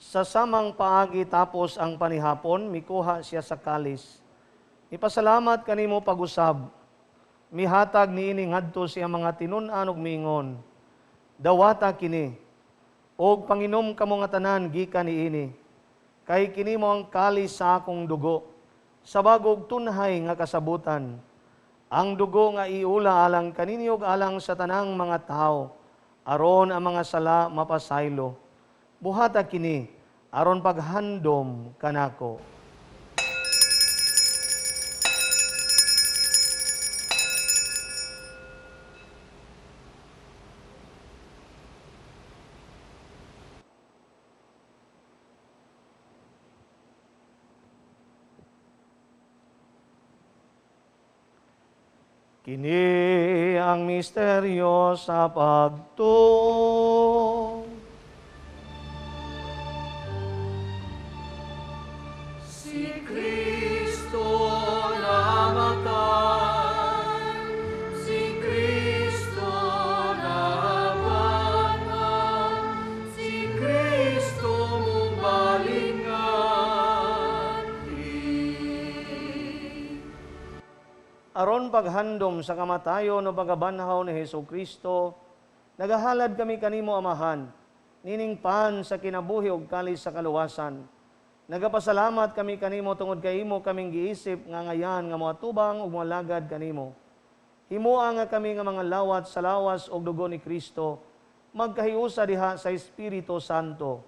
Sa samang paagi tapos ang panihapon, mikuha siya sa kalis. Ipasalamat kanimo pag-usab. Mihatag niini ngadto siya mga tinun-an ug miingon: Dawata kini, og panginom kamo nga tanan gikan niini. Kay kini mo ang kalis sa akong dugo, sa bagog tunhay nga kasabutan. Ang dugo nga iula alang kaninyo ug alang sa tanang mga tawo, aron ang mga sala mapasaylo. Buhata kini, aron paghandom kanako. Kini ang misteryo sa pagtuo. Si Kristo namatay, si Kristo nabanhaw, si Kristo mubalik nganhi. Aron paghandom sa kamatayon o pagabanhaw ni Hesus Kristo, nagahalad kami kanimo, Amahan, nining pan sa kinabuhi ug kalis sa kaluwasan. Nagapasalamat kami kanimo tungod kay imo kaming giisip nga ngayan nga moatubang ug moalagad kanimo. Himoa nga kami nga mga lawat sa lawas ug dugo ni Kristo, magkahiusa diha sa Espiritu Santo.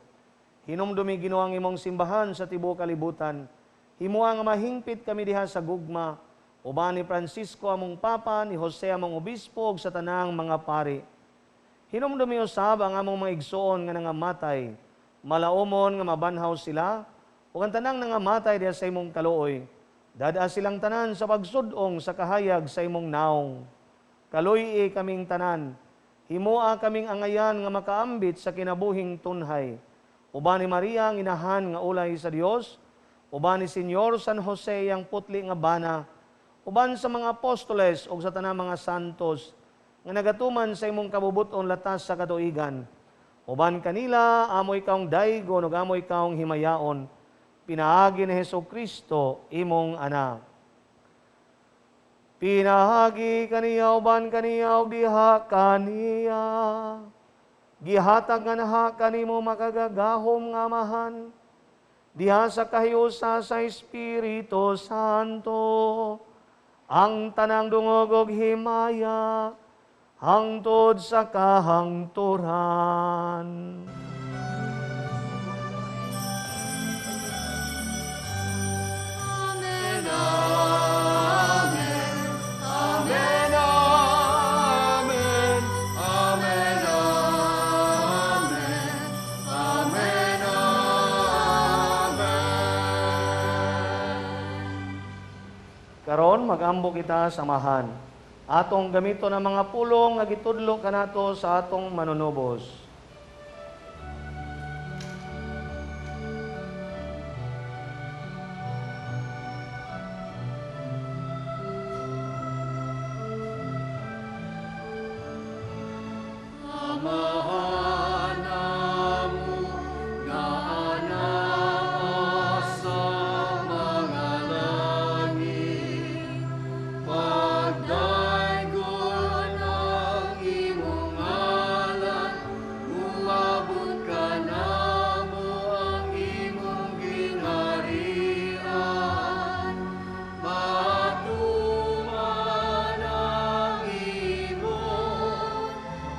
Hinumdumi, Ginoo, ang imong simbahan sa tibuok kalibutan. Himoa nga mahingpit kami diha sa gugma, uban ni Francisco among Papa, ni Jose among Obispo, ug sa tanang mga pari. Hinumdumi usab ang among mga igsoon nga nangamatay, malaumon nga mabanhaw sila, ug ang tanang nangamatay diha sa imong kaluoy. Dad-a silang tanan sa pagsud-ong sa kahayag sa imong naong. Kaluy-i kaming tanan, himoa kaming angayan nga makaambit sa kinabuhing tunhay. Uban ni Maria ang inahan nga ulay sa Dios, uban ni Senyor San Jose ang putli nga bana, uban sa mga apostoles ug sa tanang mga santos nga nagatuman sa imong kabubuton latas sa katuigan. Uban kanila amo ikawng daygon ug amo ikawng himayaon, pinaagi ni Hesus Kristo imong anak. Pinaagi kaniya, uban kaniya ug diha kaniya, gihatag nga naha kanimo makagagahom nga Amahan, diha sa kahiusa sa Espiritu Santo, ang tanang dungog ug himaya hangtod sa kahangturan. Amen, Amen, Amen, Amen, Amen, Amen, Amen, Amen. Karon magambo kita sa Amahan. Atong gamiton ang mga pulong nga gitudlo kanato sa atong manunubos. Amahan namo nga anaa sa mga langit, pagdaygon ang imong ngalan, moabot kanamo ang imong gingharian, matuman ang imong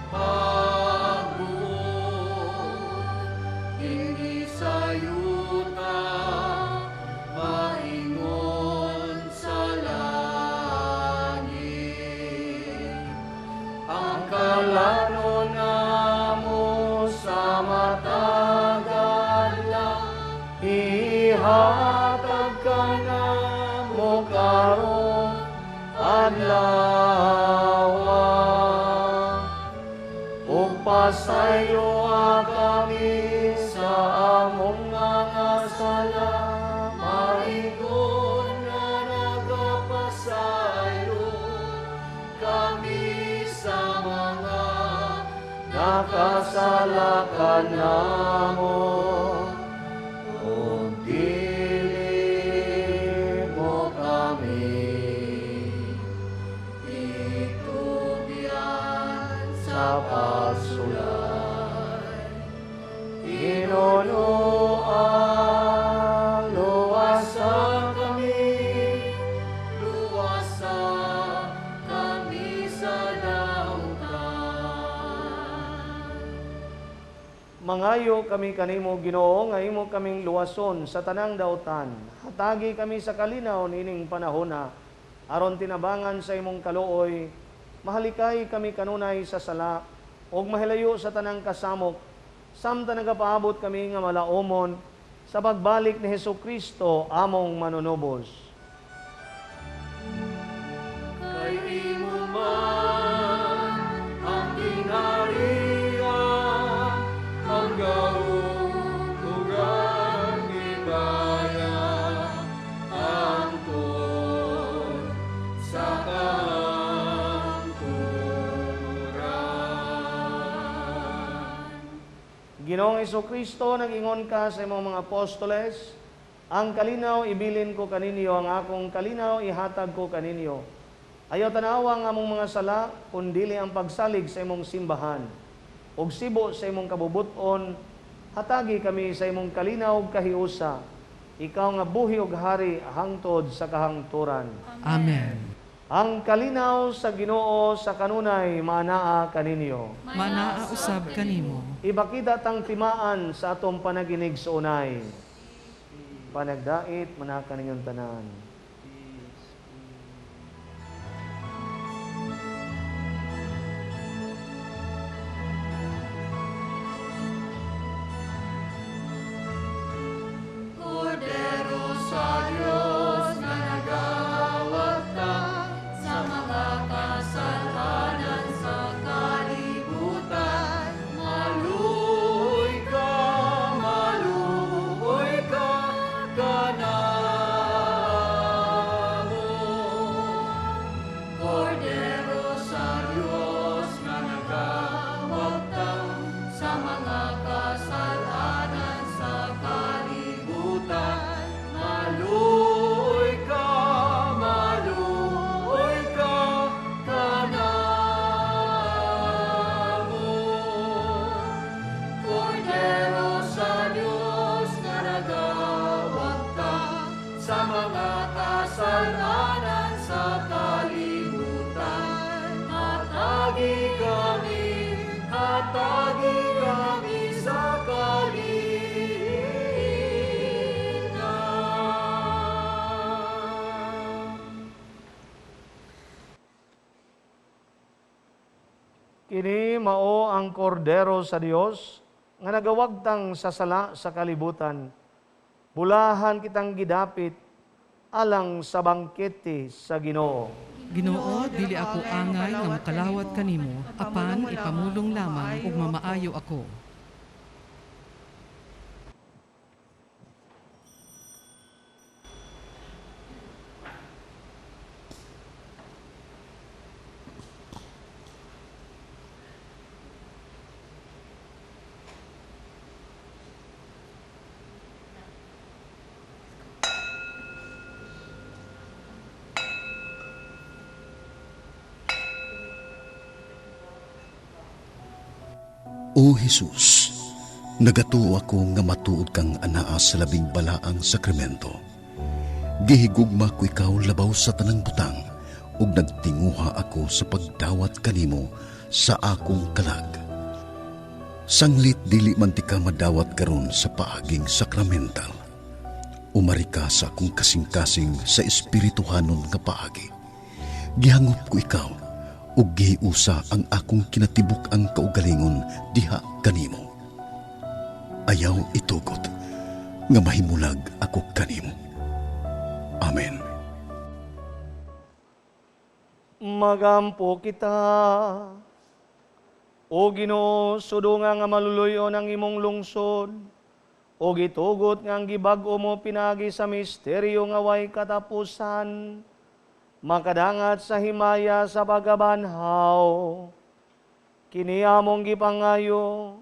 pagbuot, dinhi sa yuta, maingon sa langit. Ang kalanon namo sa matag adlaw, ihatag kanamo karon adlaw. Ug pasayloa kami sa among mga sala, maingon nga nagapasaylo kami sa mga nakasala kanamo. Ug dili mo kami itugyan sa pagsulay. Hinunoan, luwasa kami, Luwasa kami sa dautan. Mangayo kami kanimo, Ginoo, nga imo kaming luwason sa tanang dautan. Hatagi kami sa kalinaw nining panahona, aron tinabangan sa imong kaluoy, mahalikay kami kanunay sa sala ug mahilayo sa tanang kasamok, samtang nagapaabot kami nga malaumon sa pagbalik ni Hesus Kristo among manunubos. Kay imo Ginoong Kristo, nag-ingon ka sa imong mga apostoles, ang kalinaw ibilin ko kaninyo, ang akong kalinaw ihatag ko kaninyo. Ayaw tanawa ang among mga sala, kundili ang pagsalig sa imong simbahan. Ug sibo sa imong kabubuton, hatagi kami sa imong kalinaw ug kahiusa. Ikaw nga buhi ug hari hangtod sa kahangturan. Amen. Ang kalinaw sa Ginoo sa kanunay maanaa kaninyo. Manaa usab kanimo. Ipakita tang timaan sa atong panaginig sa unay. Panagdait manaka ninyong tanan. Kordero sa Dios nga nagawagtang sa mga kasalanan sa kalibutan. Maluoy ka, maluoy ka, kanamo. Kordero sa Dios nga nagawagtang sa mga kasalanan sa kalibutan. Maluoy ka, maluoy ka, kanamo. Kordero sa Dios nga nagawagtang sa mga kasalanan sa kalibutan. Hatagi kami, hatagi kami sa kalinaw. Kini mao ang kordero sa Dios nga nagawagtang sa sala sa kalibutan. Bulahan kitang gidapit alang sa bangkete sa Ginoo. Ginoo, dili ako angay nga makalawat kanimo, apan ipamulong lamang ug mamaayo ako. O Jesus, nagatuo ako nga matuod kang anaa sa labing balaang sakramento. Gihigugma ko ikaw labaw sa tanang butang ug nagtinguha ako sa pagdawat kanimo sa akong kalag. Sanglit dili man ti ka madawat karon sa paaging sakramental. Umari ka sa akong kasing-kasing sa espirituhanon nga paagi. Gihangop ko ikaw ug gihiusa ang akong kinatibuk ang kaugalingon diha kanimo. Ayaw itugot nga mahimulag ako kanimo. Amen. Magampo kita. O Ginoo, sudunga nga maluluyon ang imong lungsod. O gitugot nga ang gibag-o mo pinagi sa misteryo nga way katapusan. Makadangat sa himaya sa pagabanhaw. Kini among gipangayo,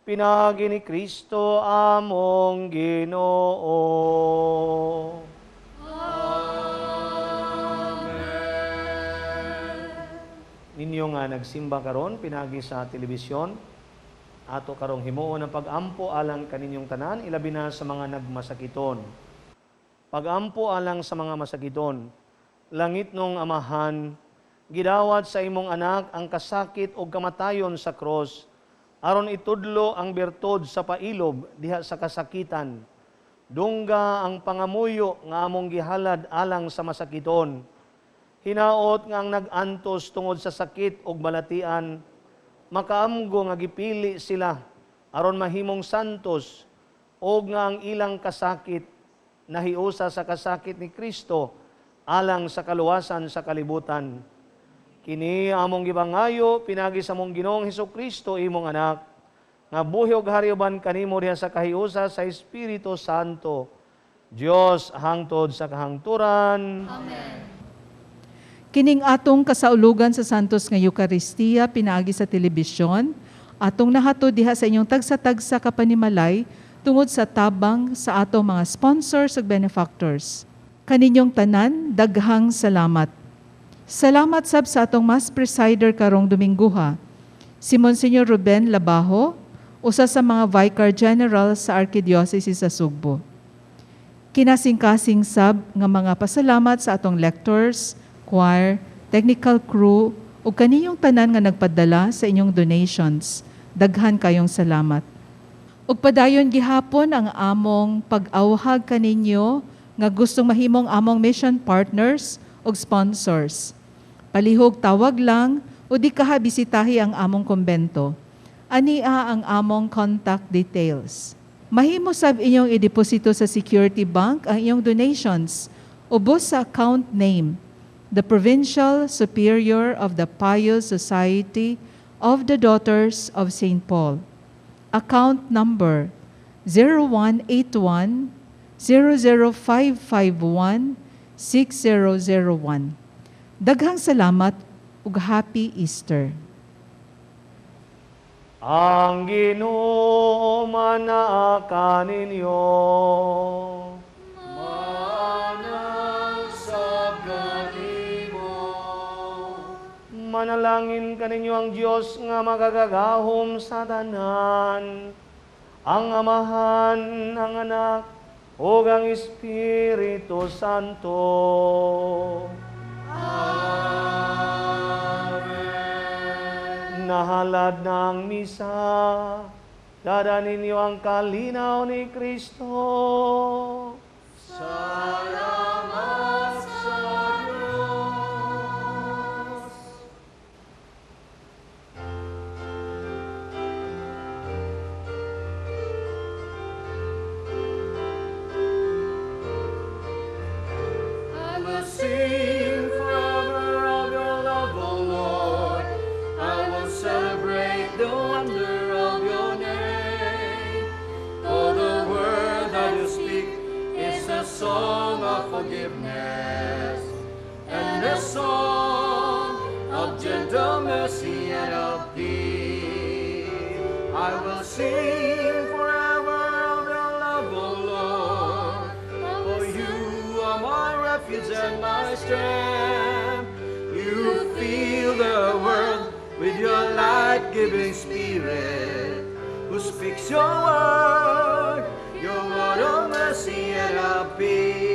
pinagi ni Kristo among Ginoo. Ninyo nga nagsimba karon pinagi sa telebisyon, ato karong himuon ang pagampo alang kaninyong tanan, ilabi na sa mga nagmasakiton. Pagampo alang sa mga masakiton, langit nung amahan, gidawat sa imong anak ang kasakit o kamatayon sa krus, aron itudlo ang bertud sa pailob diha sa kasakitan. Dungga ang pangamuyo nga among gihalad alang sa masakiton. Hinaot nga ang nag-antos tungod sa sakit ug balatian, makaamgo nga gipili sila aron mahimong santos og nga ang ilang kasakit nahiusa sa kasakit ni Kristo alang sa kaluwasan sa kalibutan. Kini among gibangayo pinagi sa among Ginoong Hesukristo imong anak nga buhi og hari uban kanimo diha sa kahiusa sa Espiritu Santo. Dios hangtod sa kahangturan. Kining atong kasaulugan sa Santos nga Eukaristiya pinaagi sa telebisyon, Atong nahatod diha sa inyong tagsa-tagsa ka panimalay tungod sa tabang sa atong mga sponsors ug benefactors. Kaninyong tanan, daghang salamat. Salamat sab sa atong mass presider karong Dominguha, si Monsignor Ruben Labajo, usa sa mga Vicar General sa Archdiocese sa Sugbo. Kinasingkasing sab nga mga pasalamat sa atong lectors, choir, technical crew, ug kaninyong tanan nga nagpadala sa inyong donations. Daghan kayong salamat. Ug padayon gihapon ang among pag-awhag kaninyo nga gustong mahimong among mission partners ug sponsors. Palihog tawag lang o di kaha bisitahi ang among kumbento. Ania ang among contact details. Mahimo sab inyong ideposito sa Security Bank ang inyong donations ubos sa account name, the Provincial Superior of the Pious Society of the Daughters of St. Paul. Account number 0181 00551 6001. Daghang salamat ug Happy Easter. Ang Ginoo manaa kaninyo. Manang sa kanimo. Manalangin kaninyo ang Dios nga magagagahom sa tanan, ang Amahan, ang Anak, ug ang Espiritu Santo. Amen. Nahalad na ang misa, dada ninyo ang kalinaw ni Kristo. Salamat sa Diyos. I will sing forever of your love, O Lord. I will celebrate the wonder of your name. For the word that you speak is a song of forgiveness and a song of gentle mercy and of peace. I will sing forever of your love, O Lord. For you are my refuge and my strength. You fill the world with your light-giving spirit, who speaks your word of mercy and of peace.